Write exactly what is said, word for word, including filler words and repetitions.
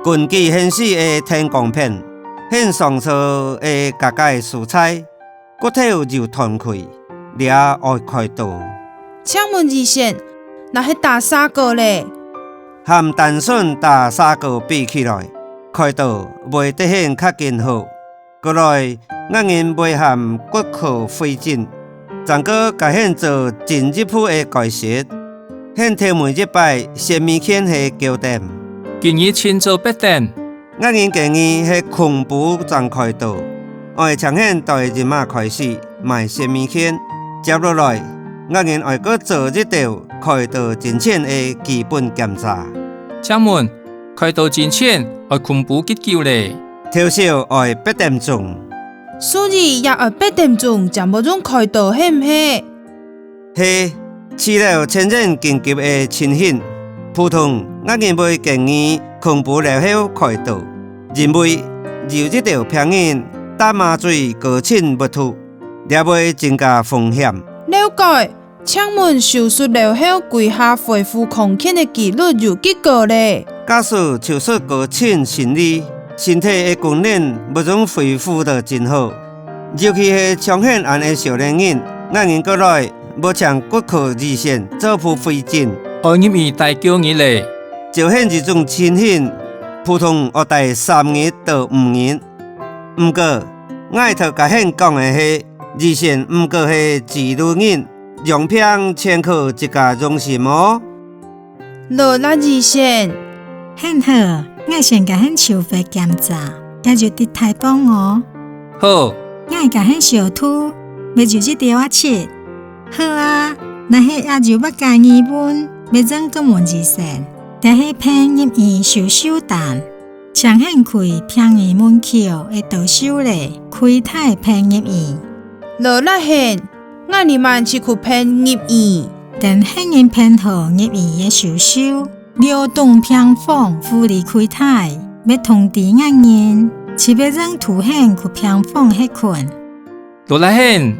根據現時个電光片，現上車个該个所在，骨頭有斷開，這愛開刀。請問醫生，若係打石膏咧？和單純打石膏比起來，開刀會得現較緊好。 過來，𠊎人會和骨科會診，正過佮現做進一步个解釋。現頭尾一擺，雪美健係九點。今日清早八點。𠊎人建議係空腹正開刀，愛請現對這馬開始買雪美健。接落來，𠊎人愛過做一兜開刀進前个基本檢查。請問，開刀進前愛空腹幾久咧？ 頭少愛八點鐘。所以也愛八點鐘正會用開刀，係毋係？係，除了真正緊急个情形，普通𠊎人會建議空腹了後開刀，因為有一兜病人打麻醉過程不足，這會增加風險。了解。 請問手術了後歸下恢復康健个機率有幾高咧？假使手術過程順利，身體个功能會用恢復到真好，尤其係像現恁个少年人，𠊎人過來，會請骨科醫生做副會診。愛入院待幾日咧？照現這種情形，普通愛待三日到五日。毋過，𠊎頭佮現講个係，醫生毋過係指路人， 養病全靠自家用心哦。勞力醫生。很好，𠊎先佮你抽血檢查，也有得大幫哦。好。𠊎佮你消毒，也有一兜仔拭。好啊，若係也有麼个疑問，也正過問醫生，這係辦入院手續單。 請你去病院門口个到手咧，櫃台辦入院。勞力你，𠊎這滿就去辦入院。等你人辦好入院个手續，流動病房護理櫃台，會通知𠊎人，就會正㧡你去病房歇睏。勞力你，